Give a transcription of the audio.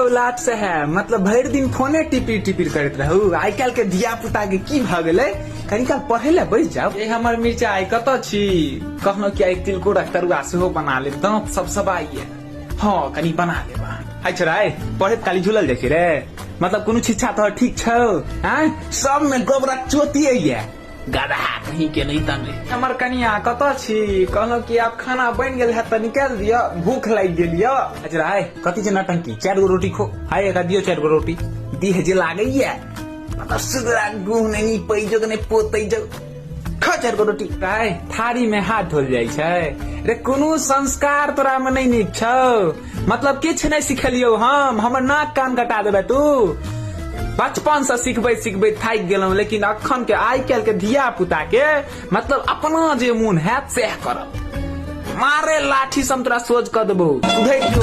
यौ लाट साहेब, मतलब भरि दिन फोने टिपिर टिपिर करैत रहू। आइ काल्हि के धिया पुता के की भऽ गेलै, कनी काल पढ़ै लए बैस जाउ। ए हमर मिरचाइ, कतऽ छी? कहलहुँ कि आइ तिलकोरक तरुआ सेहो बना लेब, दाँत सब सबाइए। हँ, कनी बना लेब अहाँ। हाय छोरा, ए, पढ़ैत काली झूलल जाइ छी रे? मतलब कोनो शिक्षा तोहर ठीक छौ? आँय, सब में गोबरक चोतिये ये। गदहा कहीं के नहीं तने। हमर कनिया, कतऽ छी? कहलहुँ कि आब खाना बनि गेल है तऽ निकालि दिअ, भूख लागि गेल यऽ। अच्छा हाय, कथी छै नटंकी? 4 गो रोटी खो। हाय, एकरा दियौ 4 गो रोटी। देह जे लागैया मतलब सुगरा गुह नहि नीपै जोग नहि पोतै जोग। खा 4 गो रोटी। हाय, थारी में हाथ धोल जाइ छै रे? कोनो संस्कार तोरा में नहि नीक छौ। मतलब किछु नहि सिखेलियौ हम, हमर नाक कान कटा देबै तू। बचपन से सिखबैत सिखबैत थाकि गेलहुँ, लेकिन अखन के आइ काल्हि के धिया पुता के मतलब अपना जे मोन हैत सएह करब। मारे लाठी से हम तोरा सोझ कऽ देबौ, सुधरि जो।